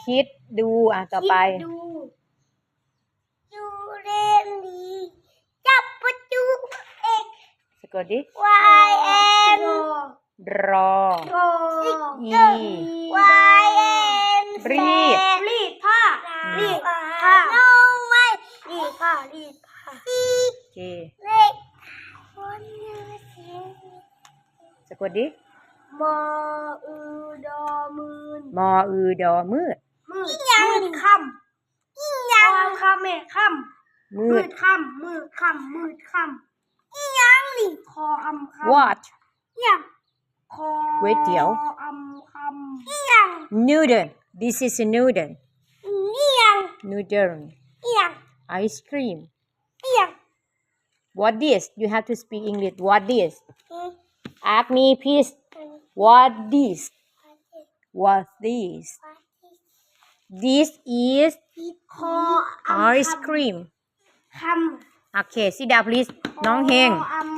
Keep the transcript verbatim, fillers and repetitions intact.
คิดดู อ่ะ ต่อไป คิดดู You really จับประตู X สะกดดิ Y M รอ รอ อี Y M รีด รีดผ้า รีดผ้า No way รีดผ้า รีดผ้า โอเค เล็ก สะกดดิ มออือดอมืน มออือดอมืด มืดมืดค่ำอีหยังค่ำแม่ค่ำ มื มื ด ดค่ำมืดค่ำมืดค่ำอีหยังนี่คออำค่ำ What อีหยัง ก๋วยเตี๋ยว คออำค่ำอีหยัง noodle. This is a noodle. อีหยัง Noodle. อีหยัง Ice cream. อีหยัง What this? You have to speak English. What this? อืม Ask me, please. What this? What this? This is คออำ ice cream. ค่ำ Okay, sit down, please. น้องเฮง คออำ